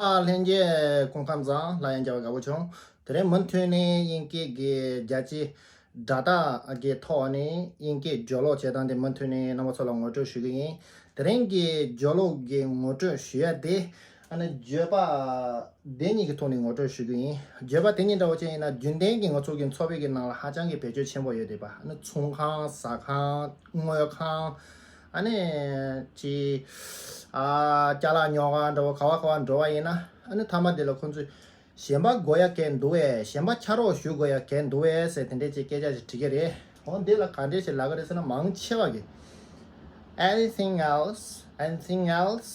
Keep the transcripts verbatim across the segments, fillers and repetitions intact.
ཨ། ལྷན་རྒྱས་སྐུ་ཁམས་བཟང་། ལ་ཡང་མཇལ་བ་དགའ་པོ་བྱུང་། དེ་རིང་མུ་མཐུད་ནས་དབྱིན་སྐད་ཀྱི་རྒྱལ་སྤྱིའི་སྒྲ་རྟགས་ཀྱི་ཐོག་ནས་དབྱིན་སྐད་སྦྱོར་ཀློག་བྱེད་སྟངས་དེ་མུ་མཐུད་ནས་རྣམ་པ་ཚོ་ལ་ངོ་སྤྲོད་ཞུ་གི་ཡིན། དེ་རིང་གི་སྦྱོར་ཀློག་གི་ངོ་སྤྲོད་ཞུ་ཡ་དེ། ཨ་ནི་བརྗོད་པ་དེ་གཉིས་ཀྱི་ཐོག་ནས་ངོ་སྤྲོད་ཞུ་གི་ཡིན། བརྗོད་པ་དེ་གཉིས་འདྲ་བོ་ཅན་ཡིན་ན། རྒྱུན་ལྡན་གྱི་ང་ཚོ་གི་འཚོ་བའི་གི་ནང་ལ་ཧ་ཅང་གི་བེད་སྤྱོད་ཆེན་པོ་ཡོད་རེད་པ། ཨ་ནི་ཚོང་ཁང་། ཟ་ཁང་། དངོས་ཁང་། ཨ་ནི་ཅི། ཨ། ཅ་ལག་ཉོ་ག་འགྲོ་བ། ག་བ་ག་བ་འགྲོ་བ་ཡིན་ན། ཨ་ནི་མཐའ་མ་དེ་ལ་ཁོང་ཚོས་གཞན་པ་དགོས་ཡ་གལ་འདུག་བས། གཞན་པ་ཕྱག་རོགས་ཞུ་དགོས་ཡ་གལ་འདུག་བས་ཟེར། དེ་འདྲས་ཅིག་སྐད་ཆ་ཞིག་དྲི་གི་རེད། འོ་འདི་ལ་ག་འདྲས་ཞིག་ལབ་གི་རེད་ཟེར་ན། མང་ཆེ་བ་གིས། Anything else? Anything else?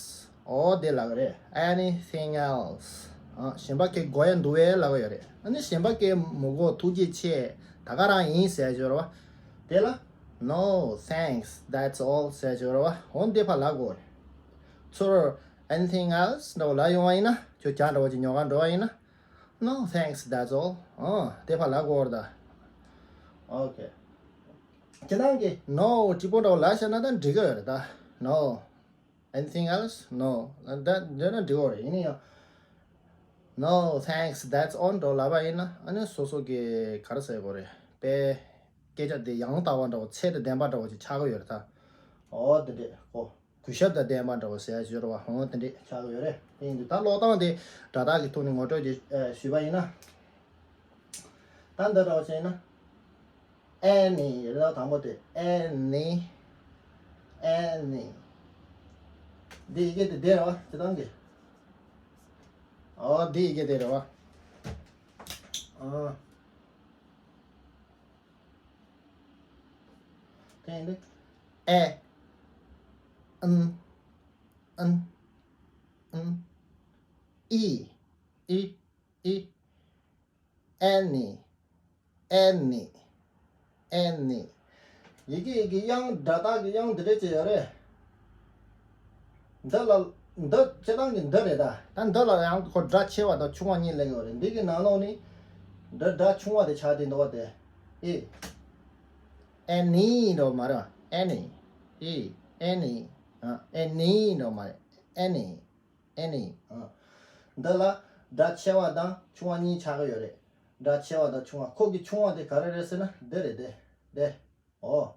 འོ་དེ་ལབ་གི་རེད། Anything else? ཨ། གཞན་པ་གལ་དགོས་ཡ་འདུག་བས་ལབ་གི་ཡོད་རེད། ཨ་ནི་གཞན་པ་གལ་མི་དགོས། ཐུགས་རྗེ་ཆེ། ད་ག་རང་ཡིན་ཟེར་ཡ་ཅིག་ཡོད་རེད་བ། དེ་ལ། No, thanks, that's all ཟེར་ཡ་ཅིག་ཡོད་རེད་བ། འོ་འདི་ཕར་ལབ་དགོས་རེད། ཚུར། Anything else? འདྲ་བོ་ལབ་ཡོང་བ་ཡིན་ན། ཁྱོད་ཇ་འདྲ་བོ་ཅིག་ཉོ་ག་འགྲོ་བ་ཡིན་ན། No, thanks, that's all. ཨོ། དེ་ཕར་ལབ་དགོས་རེད་ད། Okay. ཁྱེད་རང་གིས་No གཅིག་པོ་འདྲ་བོ་ལབ་བཞག་ན་ད་འགྲིག་གི་ཡོད་རེད་ད། No. Anything else? No. ད་འདི་ན་འགྲིག་གི་རེད། ཡིན་ན་ཡང་། No, thanks, that's all འདྲ་བོ་ལབ་པ་ཡིན་ན། ཨ་ནི་སོ་སོ་གིས་ག་རེ་ཟེར་དགོས་རེད། དཔེ། སྐད་ཆ་དེ་ཡང་དག་པ་འདྲ་བོ། ཚད་དང་ལྡན་པ་འདྲ་བོ་ཅིག་ཆགས་ཀྱི་ཡོད་རེད་ད། འོ་དེ་འདྲས་གོ། གུས་ཞབས་དང་ལྡན་པ་འདྲ་བོ་ཟེར་ཡ་ཅིག་ཡོད་རེད་བ། འོ་དེ་འདྲས་ཆགས་ཀྱི་ཡོད་རེད། དེ་ཡིན་དུས་ད་ཀློག་སྟངས་དེ་སྒྲ་རྟགས་ཀྱི་ཐོག་ནས་ངོ་སྤྲོད་ཅིག་ཨ་ཞུས་པ་ཡིན་ན། ད་འདི་འདྲ་བོ་བྱས་ན། ཨེ་ནི་ཡོད་རེད་ད། དང་པོ་དེ། ཨེ་ནི། ཨེ་ནི། འདི་ཡི་གེ་དེ་དེ་རེད་བ། སྤྱིར་བཏང་གི། འོ་འདི་ཡི་གེ་དེ་རེད་བ། ཨ། དེ་ཡིན་དུས། ཨེ། ཨན། ཨན། ཨན། ཨི། ཨི། ཨི། ཨེ་ནི། ཨེ་ནི། ཨེ་ནི། ཡི་གེ་ཡི་གེ་དབྱངས། སྒྲ་རྟགས་ཀྱི་དབྱངས་འདི་འདྲས་ཅིག་ཡོད་རེད། འདི་ལ། འདི་སྤྱིར་བཏང་གི་འདི་རེད་ད། ད་འདི་ལ་ཡང་ཁོ་སྒྲ་ཆེ་བ་དང་ཆུང་བ་གཉིས་སླེབས་ཡོད་རེད། འདི་གི་ནང་ལོགས་ནས་འདི་སྒྲ་ཆུང་བ་དེ་ཆགས་བསྡད་འདུག་བ། དེ། ཨེ། ཨེ་ནི་འགྲོ་མ་རེད། ཨེ་ནི། ཨེ། ཨེ་ནི། ཨ། ཨེ་ནི་འགྲོ་མ་རེད། ཨེ་ནི། ཨེ་ནི། ཨ། འདི་ལ་སྒྲ་ཆེ་བ་དང་ཆུང་བ་གཉིས་ཆགས་ཀྱི་ཡོད་རེད། སྒྲ་ཆེ་བ་དང་ཆུང་བ། ཁོ་གི་ཆུང་བ་དེ་ག་རེ་རེད་ཟེར་ན་འདི་རེད། དེ། དེ། འོ།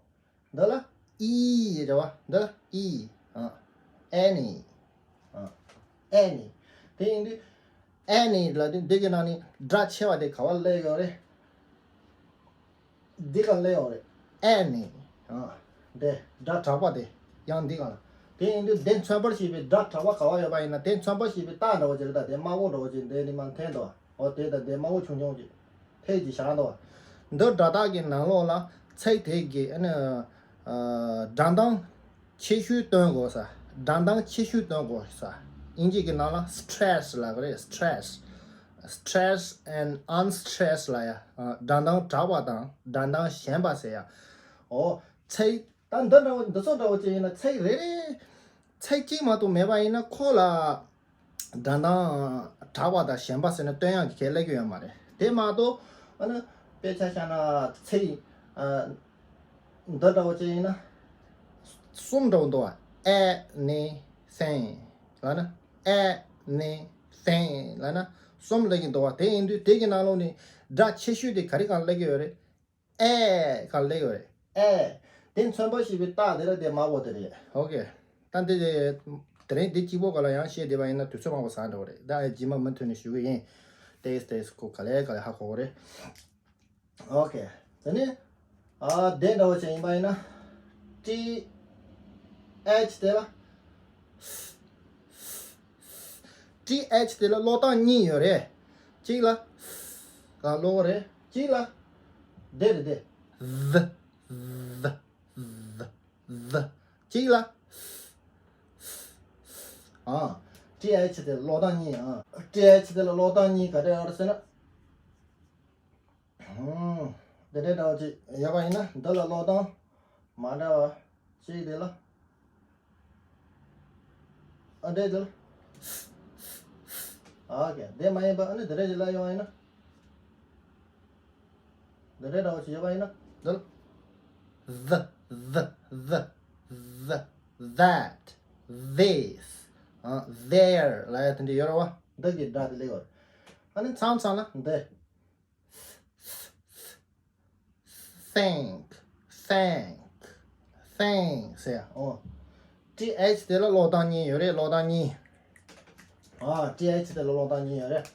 འདི་ལ་ཨི་རེད་བ། འདི་ལ་ཨི། ཨ། ཨེ་ནི། ཨ། ཨེ་ནི། དེ་ཡིན་དུས་ཨེ་ནི་ལབ་དུས་འདི་གི་ནང་ནས་སྒྲ་ཆེ་བ་དེ་ག་བ་སླེབས་ཡོད་རེད། འདི་ག་སླེབས་ཡོད་རེད། ཨེ་ནི། ཨ། དེ་སྒྲ་དྲག་པ་དེ་ཡང་འདི་ག་ལ། དེ་ཡིན་དུས་དེ་མཚོན་པར་བྱེད་པའི་སྒྲ་དྲག་པ་ག་བ་ཡོད་པ་ཡིན་ན། དེ་མཚོན་པར་བྱེད་པའི་རྟགས་འདྲ་བོ་ཅིག་རེད་ད། དེ་དམར་པོ་འདྲ་བོ་ཅིག་འདི་ནི་མར་འཐེན་འདུག་འོ་དེ་དང་དེ་དམར་པོ་ཆུང་ཆུང་ཅིག་ཕལ་ཅིག་བཞག་འདུག་འདི་སྒྲ་རྟགས་ཀྱི་ནང་ལོགས་ལ་ཚིག་དེ་གི་ཨ་ནི། ཨ། སྒྲ་གདངས་ཆེ་ཤོས་སྟོན་དགོས་ས། སྒྲ་གདངས་ཆེ་ཤོས་སྟོན་དགོས་ས། དབྱིན་ཇི་གི་ནང་ལ་stress ལབ་ཀྱི་རེད། Stress. Stress and unstress ལབ་ཡ། ཨ། སྒྲ་གདངས་དྲག་པ་དང་སྒྲ་གདངས་ཞན་པ་ཟེར་ཡ། འོ། ཚིག་ད་འདི་འདྲ་བོ། འདི་ཚོ་འདྲ་བོ་ཅིག་ཡིན་ན། ཚིག་རེ་རེ། ཚིག་གཅིག་མ་གཏོགས་མེད་པ་ཡིན་ན་ཁོ་ལ་སྒྲ་གདངས་དྲག་པ་དང་ཞན་པ་ཟེར་ནས་སྟོན་ཡག་གི་གལ་སླེབས་ཀྱི་ཡོད་མ་རེད། དེ་མ་གཏོགས་ཨ་ནི་དཔེ་ཆ་བཞག་ན་ཚིག་ཨ། འདི་འདྲ་བོ་ཅིག་ཡིན་ན། གསུམ་འདྲ་བོ་འདུག་བ། ཨེ་ནི་སེང་ལབ་ན། ཨེ་ནི་སེང་ལབ་ན་གསུམ་སླེབས་ཀྱི་འདུག་བ། དེ་ཡིན་དུས་དེ་གི་ནང་ལོགས་ནས་སྒྲ་ཆེ་ཤོས་དེ་ག་རེ་སྒང་སླེབས་ཀྱི་ཡོད་རེད། ཨེ་ག་ལ་ཡོད་རེད། ཨེ། དེ་མཚོན་པར་བྱེད་པའི་རྟགས་དེ་ལ་དེ་དམར་པོ་དེ་རེད། ཨོ་ཀེ། ད་འདི་དེ་རིང་འདི་གཅིག་པོ་ག་ལ་ཡང་བཤད་བསྡད་པ་ཡིན་ན་དུས་ཚོད་མང་པོ་ཟ་འགྲོ་གི་རེད། ད་རྗེས་མ་མུ་མཐུད་ནས་ཞུ་གི་ཡིན། ཏེས་ཏེས་ཁོ་ག་ལེ་ག་ལེ་ཧ་གོ་གི་རེད། ཨོ་ཀེ། དེ་ནས་ཨ་དེ་འདྲ་བོ་ཅིག་ཡིན་པ་ཡིན་ན། ཊི་ཨེཆ་དེ་ལ། ཊི་ཨེཆ་དེ་ལ་ཀློག་སྟངས་གཉིས་ཡོད་རེད། གཅིག་ལ་ག་ཀློག་རེད། གཅིག་ལ་དེ་རེད་དེ། ཟ། ཟ། ཟ། ཟ། གཅིག་ལ། ཨ། ཊི་ཨེཆ་དེ་ཀློག་སྟངས་གཉིས། ཨ། ཊི་ཨེཆ་དེ་ལ་ཀློག་སྟངས་གཉིས་ག་རེ་ཡོད་རེད་ཟེར་ན། ཨང་། དེ་འདྲའི་འདྲ་བ་ཅིག་ཡོད་པ་ཡིན་ན། འདི་ལ་ཀློག་སྟངས་མ་འདྲ་བ་གཅིག་དེ་ལ། ཨ་འདྲའི་དེ་ལ། ཨོ་ཀེ། དེ་མ་ཡིན་པ་ཨ་ནི་དེ་འདྲའི་ཅིག་ལ་ཡོང་བ་ཡིན་ན། དེ་འདྲའི་འདྲ་བ་ཅིག་ཡོད་པ་ཡིན་ན། འདི་ལ། the, the, the, the, that, this, ཨ། there ལབ་ཡ་དེ་འདྲ་ཡོད་རེད་བ། འདི་གི་སྒྲ་དེ་ལེགས་པར། ཨ་ནི་མཚམས་མཚམས་ལ་འདི། Thank, thank, thank ཟེར། ཨོ། ཏི་ཨེཆ་དེ་ལ་ཀློག་སྟངས་གཉིས་ཡོད་རེད། ཀློག་སྟངས་གཉིས། ཨ། ཏི་ཨེཆ་དེ་ལ་ཀློག་སྟངས་གཉིས་ཡོད་རེད།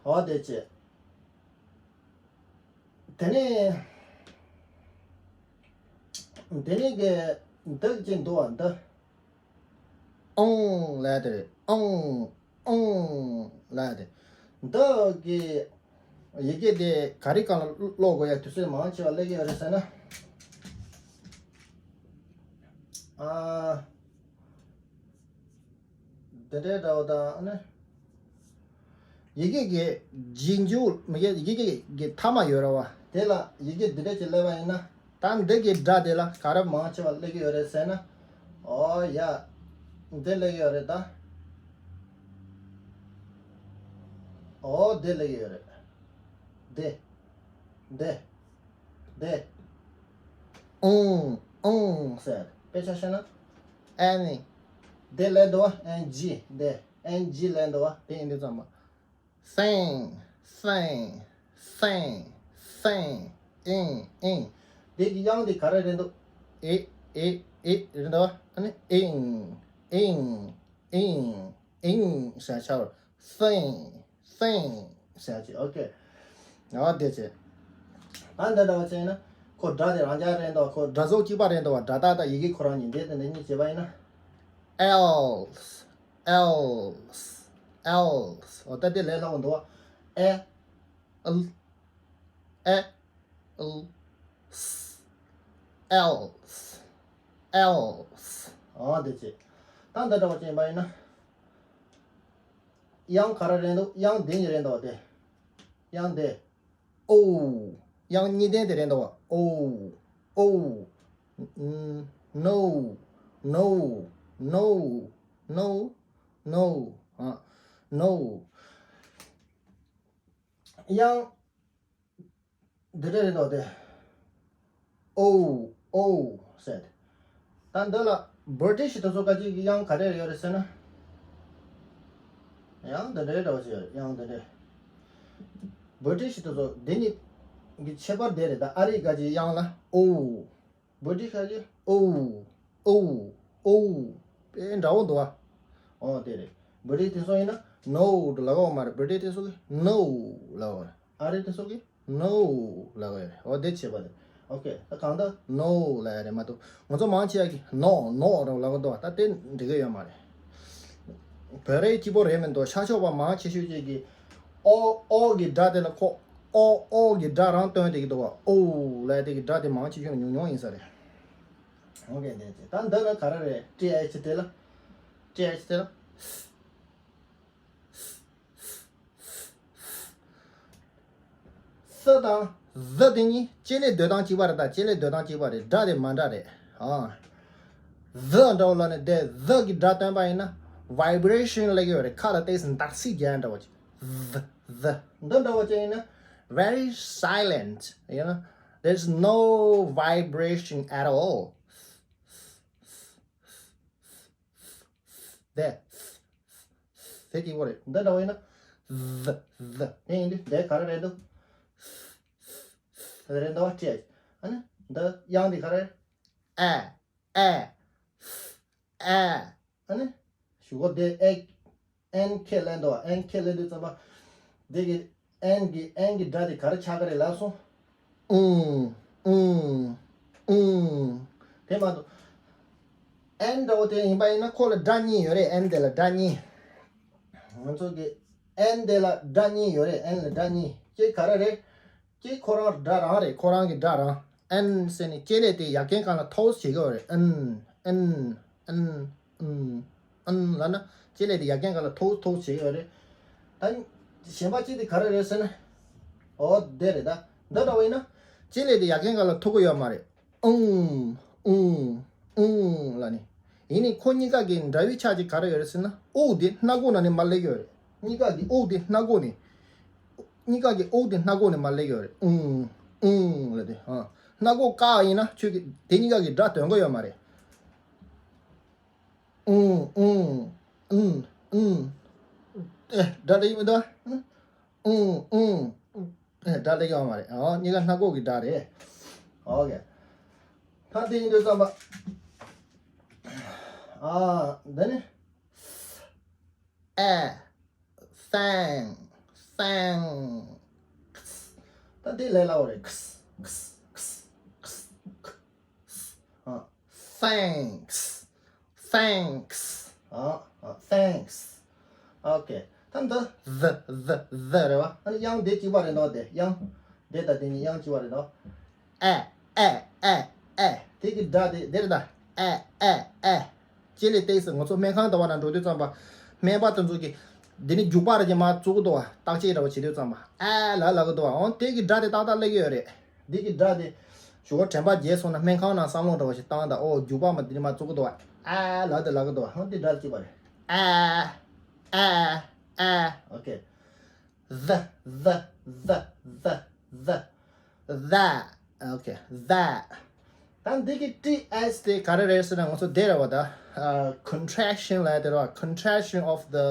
ཨོ་དེ་བྱས། དེ་ནས། དེ་ནས་གི་འདི་ཅིག་འདུག་པ། འདི། ཨོང་ལབ་དེ་རེད། ཨོང་། ཨོང་ལབ་དེ། འདི་གི་ཡི་གེ་དེ་ག་རེ་སྒང་ལ་ཀློག་དགོས་ཡ་དུས་ཚོད་མང་ཆེ་བ་སླེབས་ཀྱི་ཡོད་རེད་ཟེར་ན། ཨ། འདི་འདྲའི་འདྲ་བོ་དང་ཨ་ནི། ཡི་གེ་གི་རྗེས་འཇུག་མི་གེ་ཡི་གེ་གི་མཐའ་མ་ཡོད་རེད་བ། དེ་ལ་ཡི་གེ་འདི་འདྲ་ཅིག་སླེབས་པ་ཡིན་ན། ད་འདི་གི་སྒྲ་དེ་ལ་ག་རེ་མང་ཆེ་བ་སླེབས་ཀྱི་ཡོད་རེད་ཟེར་ན། ཨོ་ཡ། འདི་སླེབས་ཀྱི་ཡོད་རེད་ད། ཨོ་འདི་སླེབས་ཀྱི་ཡོད་རེད། འདི། འདི། འདི། ཨོང་། ཨོང་ཟེར། དཔེ་ཆ་བཤད་ན། ཨེ་ནི། འདི་སླེབས་འདུག་པ། ཨེན་ཇི། འདི། ཨེན་ཇི་སླེབས་འདུག་པ། དེ་ཡིན་དུས་ཙམ་པ། Sing, sing, sing, sing, ing, ing. དེ་གི་དབྱངས་དེ་ག་རེ་རེད་འདུག་ཨེ། ཨེ། ཨེ་རེད་འདུག་ཨ་ནི་ing, ing, ing, ing ཟེར་ཆགས་པ། Sing, sing ཟེར་ཅིག་ཨོ་ཁེ། ཨ་དེ་བྱས། ད་འདི་འདྲ་བ་བྱས་ན། ཁོ་སྒྲ་དེ་རང་རྐྱ་རེད་འདུག་ཁོ་སྒྲ་ཚོགས་གཅིག་པ་རེད་འདུག་པ། སྒྲ་རྟགས་དང་ཡི་གེ་ཁོ་རང་གཉིས། འདི་དེ་འདྲ་གཉིས་བྱས་པ་ཡིན་ན། Else, else, else. ཨོ་ད་དེ་ལས་སླ་བོ་འདུག་པ། ཨེ། ཨལ། ཨེ། ཨལ། སི། ཨེལ་སི། ཨེལ་སི། ཨ་དེ་བྱས། ད་འདི་འདྲ་བ་ཅིག་ཡིན་པ་ཡིན་ན། དབྱངས་ག་རེ་རེད་འདུག་དབྱངས་འདི་གཉིས་རེད་འདུག་པ་དེ། དབྱངས་འདི། ཨོ། དབྱངས་གཉིས་ལྡན་དེ་རེད་འདུག་པ། ཨོ། ཨོ། ནོ། ནོ། ནོ། ནོ། ནོ། ཨ། ནོ། དབྱངས་འདི་འདྲ་རེད་འདུག་སྟེ། ཨོ། ཨོ་ཟེར་ཏེ། ད་འདི་ལ་བྷི་རི་ཊི་ཤི་དེ་ཚོ་ག་ཅིག་གི་དབྱངས་ག་རེ་ཡོད་རེད་ཟེར་ན། དབྱངས་འདི་འདྲའི་འདྲ་བ་ཞིག་ཡོད་རེད། དབྱངས་འདི་འདྲའི། བྷི་རི་ཊི་ཤི་དེ་ཚོ་འདི་གཉིས་ཀྱི་ཁྱད་པར་དེ་རེད། ད་ཨ་རིའི་ག་ཅིག་དབྱངས་ལ་ཨོ། བྷི་རི་ཊི་ཤི་ག་ཅིག་ཨོ། ཨོ། ཨོ། དཔེ་འདྲ་བོ་འདུག་ཨ། ཨོ་དེ་རེད། བྷི་རི་ཊི་དེ་ཚོ་ཡིན་ན་ནོ་ལབ་ཀྱི་ཡོད་མ་རེད། བྷི་རི་ཊི་དེ་ཚོ་གིས་ནོ་ལབ་ཀྱི་ཡོད་རེད། ཨ་རི་དེ་ཚོ་གིས་ནོ་ལབ་ཀྱི་ཡོད་རེད། འོ་དེ་བྱས་པ་རེད། ཨོ་ཁེ། ད་གང་ལྟར་ནོ་ལབ་ཡ་རེད་མ་གཏོགས། ང་ཚོ་མང་ཆེ་བ་གིས་ནོ་ནོ་རང་ལབ་ཀྱི་འདུག་ད་དེ་འགྲིག་གི་ཡོད་མ་རེད། བོད་རིགས་གཅིག་པོ་རེད་མི་འདུག་ཤར་ཕྱོགས་པ་མང་ཆེ་ཤོས་ཅིག་གིས་ཨོ་ཨོ་གི་སྒྲ་དེ་ལ་ཁོ་ཨོ་ཨོ་གི་སྒྲ་རང་བཏོན་བསྡད་ཀྱི་འདུག་བ། ཨོ་ལབ་ཡ་དེ་གི་སྒྲ་དེ་མང་ཆེ་ཤོས་ཉུང་ཉུང་ཡིན་ས་རེད། ཨོ་ཁེ། དེ་བྱས། ད་འདི་ལ་ག་རེ་རེད། ཏི་ཨེཆ་དེ་ལ། ཏི་ཨེཆ་དེ་ལ། ས་དང་ཟ་དེ་གཉིས་ལྕེ་ལེ་སྡོད་སྟངས་གཅིག་པ་རེད། ད་ལྕེ་ལེ་སྡོད་སྟངས་གཅིག་པ་རེད། སྒྲ་དེ་མ་འདྲ་རེད། ཨ། ཟ་འདྲ་བོ་ལ་ནི་དེ་ཟ་གི་སྒྲ་བཏོན་པ་ཡིན་ན་བྷའི་བྷི་རེ་ཤན་སླེབས་ཀྱི་ཡོད་རེད། ཁ་ལ་ཏོག་ཙམ་འདར་སིག་རྒྱག་འདྲ་བོ་ཅིག་ཟ་ཟ། འདི་འདྲ་བོ་ཅིག་ཡིན་ན་very silent, you know, there's no vibration at all. དེ། དེ་གཅིག་པོ་རེད། འདི་འདྲ་བོ་ཡིན་ན། ཟ། ཟ། དེ་ཡིན་དུས་དེ་ག་རེ་རེད་འདུག་དེ་རེད་འདུག་བ། ཅེས། ཨ་ནི། འདི་དབྱངས་འདི་ག་རེ། ཨ། ཨ། ཨ། ཨ་ནི། གཞུག་གུ་དེ་ཨེ། ཨེན་ཁེ་ལེན་འདུག་བ། ཨེན་ཁེ་ལེན་དུས་ཙམ་པ། དེ་གི་ཨེན་གྱི་ཨེན་གྱི་སྒྲ་དེ་ག་རེ་ཆགས་ཀྱི་རེད་ལབ་སོང་། ཨུང་། ཨུང་། ཨུང་། དེ་མ་གཏོགས། ཨེན་འདྲ་བོ་དེ་ཡིན་པ་ཡིན་ན་ཁོ་ལ་སྒྲ་གཉིས་ཡོད་རེད། ཨེན་དེ་ལ་སྒྲ་གཉིས། ང་ཚོ་གི་ཨེན་དེ་ལ་སྒྲ་གཉིས་ཡོད་རེད། ཨེན་ལ་སྒྲ་གཉིས། གཅིག་ག་རེ་རེད། གཅིག་ཁོ་རང་སྒྲ་རང་རེད། ཁོ་རང་གི་སྒྲ་རང་། ཨེན་ཟེར་ནས་ལྕེ་ལེ་དེ་ཡ་རྐན་སྒང་ལ་ཐོགས་བྱེད་ཀྱི་ཡོད་རེད། ཨན། ཨན། ཨན། ཨུང་། ཨུང་། ཨུང་ལབ་ན་ལྕེ་ལེ་དེ་ཡ་རྐན་སྒང་ལ་ཐོགས་ཐོགས་བྱེད་ཀྱི་ཡོད་རེད། ད་གཞན་པ་གཅིག་དེ་ག་རེ་རེད་ཟེར་ན། ཨོ་དེ་རེད་ད། འདི་འདྲ་བ་ཡིན་ན་ལྕེ་ལེ་དེ་ཡ་རྐན་སྒང་ལ་ཐུག་གི་ཡོད་མ་རེད། ཨུང་། ཨུང་། ཨུང་ལབ་ནས། ཡིན་ནའི་ཁོ་གཉིས་ཀ་གི་འདྲ་བའི་ཆ་གཅིག་ག་རེ་ཡོད་རེད་ཟེར་ན། དབུགས་དེ་སྣ་སྒོ་ནང་ནས་མར་སླེབས་ཀྱི་ཡོད་རེད། གཉིས་ཀ་གི་དབུགས་དེ་སྣ་སྒོ་ནས། གཉིས་ཀ་གི་དབུགས་དེ་སྣ་སྒོ་ནས་མར་སླེབས་ཀྱི་ཡོད་རེད། ཨུང་། ཨུང་ལབ་དེ། ཨ། སྣ་སྒོ་བཀག་ཡིན་ན་ཁྱོད་ཀྱི་དེ་གཉིས་ཀ་གི་སྒྲ་འདོན་གྱི་ཡོད་མ་རེད། ཨུང་། ཨུང་། ཨུང་། ཨུང་། ཨེ། སྒྲ་སླེབས་ཀྱི་མི་འདུག་ཨ། ཨུང་ཨུང་། ཨེ། སྒྲ་སླེབས་ཀྱི་ཡོད་མ་རེད། ཨོ། གཉིས་ཀ་སྣ་ཁོག་གི་སྒྲ་རེད། ཨོ་ཀེ། ད་དེ་ཡིན་དུས་ཙམ་པ། ཨ། འདི་ནི། ཨེ། thank thanks། ད་དེ་ལས་སླ་བོ་རེད། ཁས་ཁས་ཁས་ཁས། ཨ། thanks thanks། ཨ། ཨ། thanks། ཨོ་ཀེ། ད་འདི་the the the རེད་བ། ཨ་ནི་དབྱངས་དེ་གཅིག་པ་རེད་འདུག་དེ་དབྱངས་དེ་དང་དེ་གཉིས་དབྱངས་གཅིག་པ་རེད་འདུག་ཨེ། ཨེ། ཨེ། ཨེ། དེ་གི་སྒྲ་དེ་དེ་རེད་ད། ཨེ། ཨེ། ཨེ། ལྕེ་ལ་བལྟས་སོང་། ང་ཚོ་སྨན་ཁང་འདྲ་བ་ནང་འགྲོ་དུས་ཙམ་པ། སྨན་པ་དེ་ཚོ་གིས་འདི་ནི་རྒྱུག་པ་རེད་ཅེས་མར་བཙུགས་ཀྱི་འདུག་བ། བརྟག་དཔྱད་འདྲ་བ་བྱེད་དུས་ཙམ་པ། ཨེ་ལབ་ལབ་ཀྱི་འདུག་བ། འོ་དེ་གི་སྒྲ་དེ་ཏག་ཏག་སླེབས་ཀྱི་ཡོད་རེད། འདི་གི་སྒྲ་དེ་ཞོགས་ཀ་དྲན་པ་བརྗེད་སོང་ན། སྨན་ཁང་ནང་བསམ་བློ་འདྲ་བ་ཞིག་བཏང་དང་། ཨོ། རྒྱུག་པ་མར་འདི་ནི་མར་བཙུགས་ཀྱི་འདུག་བ། ཨེ་ལབ་དང་ལབ་ཀྱི་འདུག་བ། འོ་དེ་སྒྲ་གཅིག་པ་རེད། ཨེ། ཨེ། ཨེ། ཨོ་ཀེ། the the the the the that. Okay, that. ད་འདི་གི་ཏི་ཨེས་དེ་ག་རེ་རེད་ཟེར་ན། ང་ཚོ་དེ་རེད་བ་ད། ཨ། contraction ལབ་དེ་རེད་བ། contraction of the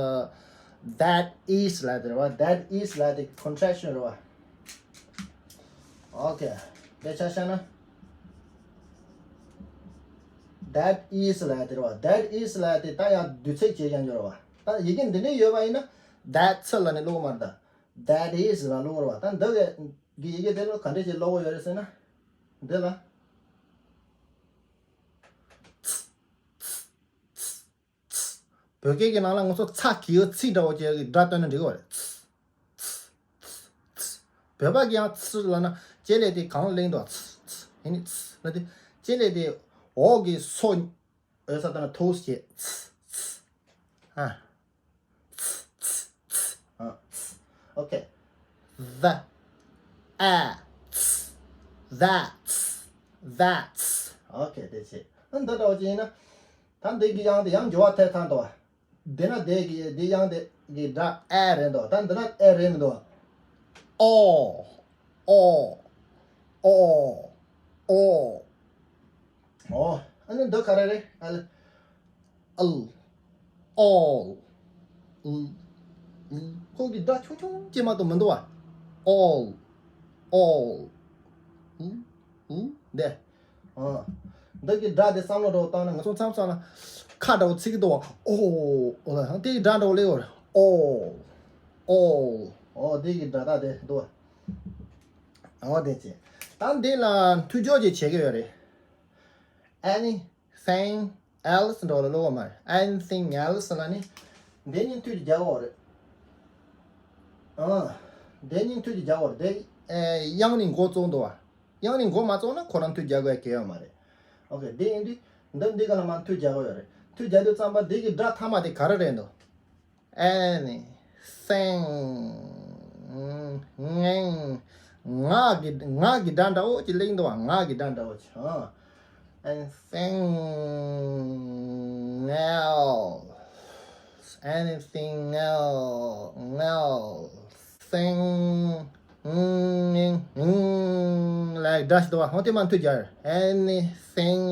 that is ལབ་དེ་རེད་བ། that is ལབ་དེ་contraction རེད་བ། ཨོ་ཀེ། དཔེ་ཆ་བཞག་ན། that is ལབ་དེ་རེད་བ། that is ལབ་དེ་ད་ཡང་བསྡུས་ཚིག་བྱེད་ཀྱང་འགྱུར་བ། ད་ཡི་གེ་འདི་འདྲ་ཡོད་པ་ཡིན་ན། that's ལབ་ནས་ཀློག་མ་རེད་ད། that is ལ་ཀློག་རེད་བ། ད་འདི་གི་གི་ཡི་གེ་དེ་ལ་ག་འདྲ་ཞིག་ཀློག་ཡོད་རེད་ཟེར་ན། འདི་ལ། བོད་སྐད་ཀྱི་ནང་ལ་ང་ཚོ་ཚ་གི་ཡོད་ཚིག་འདྲ་བོ་ཅིག་གི་སྒྲ་བཏོན་ན་འགྲིག་གི་རེད། བོད་པ་གི་ཡང་ཚི་ལབ་ན་ལྕེ་ལེ་དེ་གང་གླེང་འདུག་ཚི་ཚི་ཡིན་ནི་ཚི་ལ་དེ་ལྕེ་ལེ་དེ་འོག་གི་སོ་འོད་ས་ལྟ་ན་ཐུགས་བྱེད། ཚི་ཚི་ཨ། ཨ། ཨོ་ཀེ། the ཨ། that's that's ཨོ་ཀེ། དེ་བྱས། ཨ། འདི་འདྲ་བ་ཅིག་ཡིན་ན། ད་འདི་གི་དབྱངས་དེ་ཡང་འགྱུར་བ་ཐེབས་ཚར་འདུག་བ། འདི་ན་དེ་གི་འདི་དབྱངས་དེ་གི་སྒྲ་ཨ་རེད་འདུག་ད་འདི་ན་ཨ་རེད་མི་འདུག་ཨོ། ཨོ། ཨོ། ཨོ། ཨོ། ཨ་ནི་འདི་ག་རེ་རེད། ཨལ། ཨལ། ཨོལ། ཨུ། ཨུ། ཁོ་གི་སྒྲ་ཆུང་ཆུང་ཅིག་མ་གཏོགས་མི་འདུག་བ། ཨོལ། ཨོལ། ཨུ། ཨུ། འདི། ཨ། འདི་གི་སྒྲ་དེ་བསམ་བློ་འདྲ་བོ་བཏང་ན། ང་ཚོ་མཚམས་མཚམས་ལ་ཁ་འདྲ་བོ་ཚིག་གི་འདུག་བ། ཨོ། ཨོ་ལ་ཡང་དེ་གི་སྒྲ་འདྲ་བོ་སླེབས་ཡོད་རེད། ཨོ། ཨོ། ཨོ་དེ་གི་སྒྲ་དག་དེ་འདུག་བ། ཨོ་དེ་བྱས། ད་འདི་ལ་མཐུད་སྦྱོར་ཅིག་བྱེད་ཀྱི་ཡོད་རེད། Anything else འདྲ་བོ་ལ་ཀློག་གི་མ་རེད། Anything else ལ་ནི་འདི་གཉིས་མཐུད་ཀྱི་རྒྱག་དགོས་རེད། ཨ། འདི་གཉིས་མཐུད་ཀྱི་རྒྱག་དགོས་རེད། དེ་ཨེ་དབྱངས་ནི་མགོ་བཙུགས་འདུག་བ། དབྱངས་ནི་མགོ་མ་བཙུགས་ན་ཁོ་རང་མཐུད་རྒྱག་དགོས་ཡ་གལ་ཡོད་མ་རེད། ཨོ་ཀེ། འདི་ཡིན་དུས་འདི་འདི་ག་ལ་མར་མཐུད་རྒྱག་དགོས་ཡོད་རེད། མཐུད་རྒྱག་དུས་ཙམ་པ་འདི་གི་སྒྲ་མཐའ་མ་དེ་ག་རེ་རེད་འདུག Anything. ངན། ངག་གི་ངག་གི་སྒྲ་འདྲ་བོ་ཅིག་གླེང་འདུག་བ། ངག་གི་སྒྲ་འདྲ་བོ་ཅིག་ཨ། Anything else. Anything else. Else. Thing. ལ་སྒྲ་ཞིག་འདུག་བ། འོ་དེ་མར་མཐུད་རྒྱག Anything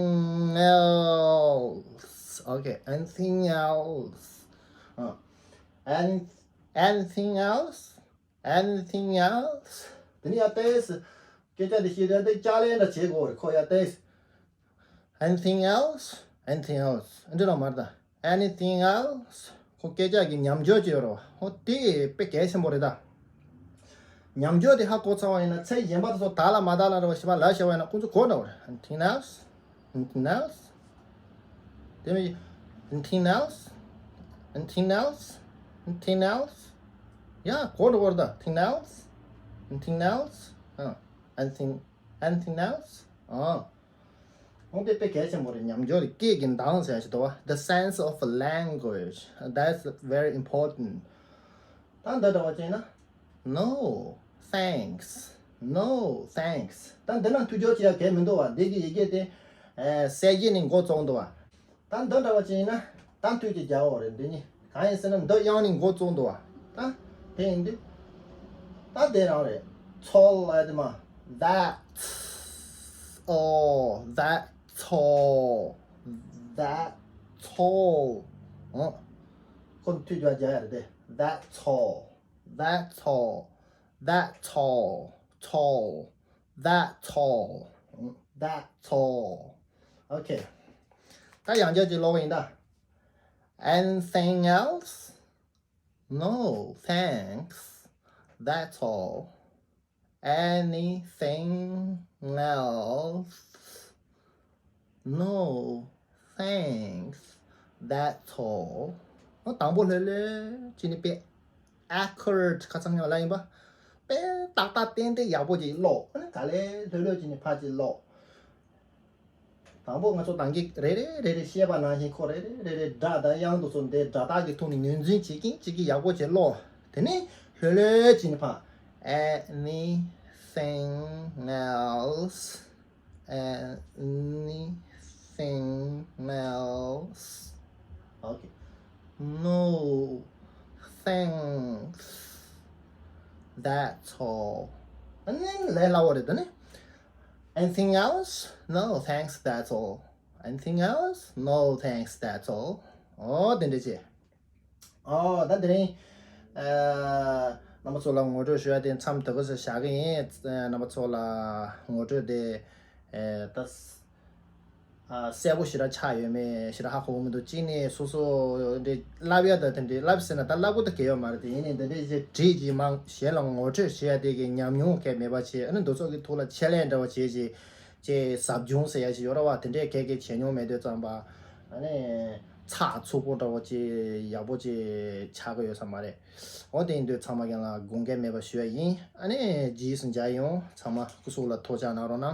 else. Okay. Anything else. ཨ། Any- anything else? Anything else? དེ་ནས་ཡར་བལྟས། སྐད་ཆ་འདི་བཤད་དུས་ཡར་བལྟས་ལྕགས་ལན་འདྲ་བྱེད་དགོས་རེད། ཁོ་ཡར་བལྟས། Anything else? Anything else? འདི་འདྲ་མ་རེད་ད། Anything else? ཁོ་སྐད་ཆ་གི་ཉམས་འགྱུར་ཅིག་ཡོད་རེད་བ། ཧོ་དེ་དཔེ་གལ་ཆེན་པོ་རེད་ད། ཉམས་འགྱུར་དེ་ཧ་གོ་ཚར་བ་ཡིན་ན། ཚེ་གཞན་པ་དེ་ཚོ་དག་ལ་མ་དག་ལ་འདྲ་བ་ཞིག་ལབ་བཞག་པ་ཡིན་ན་ཁོང་ཚོ་གོ་འགྲོ་གི་རེད། Anything else? Anything else? དེ་མིན། Anything else? Anything else? Anything else? ཡ། གོ་འགྲོ་གི་རེད་ད། Anything else? Anything else? ཨ། Anything, anything else? ཨ། འོ་དེ་དཔེ་གལ་ཆེན་པོ་རེད། ཉམས་འགྱུར་རེད། སྐད་ཀྱི་མདངས་ཟེར་ཡ་ཞིག་འདུག་བ། The sense of a language. That's very important. ད་འདི་འདྲ་བ་བྱས་ན། No thanks. No thanks. ད་འདི་ན་མཐུད་སྦྱོར་བྱེད་ཡ་གལ་མི་འདུག་བ། འདི་གི་ཡི་གེ་དེ་ཨེ་གསལ་བྱེད་ནས་མགོ་བཙུགས་འདུག་བ། ད་འདི་འདྲ་བ་ཅིག་ཡིན་ན་ད་མཐུད་ཀྱི་རྒྱག་འོ་རེད། འདི་གཉིས་གང་ཡིན་ཟེར་ན་འདི་དབྱངས་ནི་མགོ་བཙུགས་འདུག་བ། ད་དེ་ཡིན་དུས་ད་དེ་རང་རེད། ཚོལ་ལ་དེ་མ། That's all. That's all. That's all. ཨོ། ཁོ་མཐུད་རྒྱག་རྒྱག་ཡ་རེད་དེ། That's all. That's all. That's all. That's all. That's all. Okay. ད་ཡང་བསྐྱར་ཅིག་ཀློག་གི་ཡིན་ད། Anything else? No, thanks. That's all. Anything else? No, thanks. That's all. ཨོ། དང་པོ་ལྷོད་ལྷོད་བྱས་ནས་དཔེ་accurate ཁ་ཚང་ཡོང་ལ་ཡིན་པ། དཔེ་ཏག་ཏག་ཏན་ཏན་ཡག་པོ་ཅིག་ཀློག་ཨ་ནི་ག་ལེ་ལྷོད་ལྷོད་བྱས་ནས་ཕར་ཅིག་ཀློག་དང་པོ་ང་ཚོ་ཏང་གི་རེ་རེ་རེ་རེ་བཤད་པ་ནང་བཞིན་ཁོ་རེ་རེ་རེ་རེ་སྒྲ་དང་དབྱངས་དུ་སོང་དེ་སྒྲ་རྟགས་ཀྱི་ཐོག་ནས་ངོས་འཛིན་བྱེད་ཀྱིན་བྱེད་ཀྱིན་ཡག་པོ་བྱས་ཀློག་དེ་ནས་ལྷོད་ལྷོད་བྱས་ནས་ཕར། Anything else? Anything else? Okay. No, thanks. That's all. ཨ་ནི་ལས་སླ་བོ་རེད་དེ་ནི། Anything else? No, thanks, that's all. Anything else? No, thanks, that's all. ཨོ་དེ་འདྲ་བྱས། ཨོ་ད་དེ་རིང་ཨ་རྣམ་པ་ཚོ་ལ་ངོ་སྤྲོད་ཞུ་ཡ་དེ་མཚམས་དེ་ག་ཚོད་བཞག་གི་ཡིན། རྣམ་པ་ཚོ་ལ་ངོ་སྤྲོད་དེ་ཨ་ད་ཨ་གསལ་པོ་ཞེ་དྲག་ཆགས་ཡོད་མེད་ཞེ་དྲག་ཧ་གོ་གི་མི་འདུག་གཅིག་ནས་སོ་སོ་འདི་བསླབ་ཡ་ད་དེ་འདྲའི་བསླབ་ཟེར་ན་ད་བསླབ་དགོས་ད་གལ་ཡོད་མ་རེད། དེ་ཡིན་ནའི་འདི་འདྲའི་ཅིག་བྲིས་ཅིག་མང་གཞན་ལ་ངོ་སྤྲོད་བྱེད་ཡ་དེ་གི་ཉམས་མྱོང་གལ་མེད་པ་བྱས། ཨ་ནི་འདི་ཚོ་གི་ཐོག་ལ་ཆེད་ལས་འདྲ་བ་བྱས་ཅིག་ཅེས་ཟབ་སྦྱོང་ཟེར་ཡ་ཞིག་ཡོད་ར་བ། དེ་འདྲའི་གལ་གལ་བྱས་མྱོང་མེད་དུས་ཙམ་པ་ཨ་ནི་ཚགས་ཚུད་པོ་འདྲ་བོ་ཅིག་ཡག་པོ་ཅིག་ཆགས་ཀྱི་ཡོད་ས་མ་རེད། འོ་དེ་ཡིན་དུས་ཚང་མ་རྒན་ལགས་དགོངས་འགལ་མེད་པ་ཞུ་ཡ་ཡིན། ཨ་ནི་རྗེས་སུ་མཇལ་ཡོང་། ཚང་མ་སྐུ་གཟུགས་ལ་ཐུགས་ཅག་གནང་རོགས་གནང་།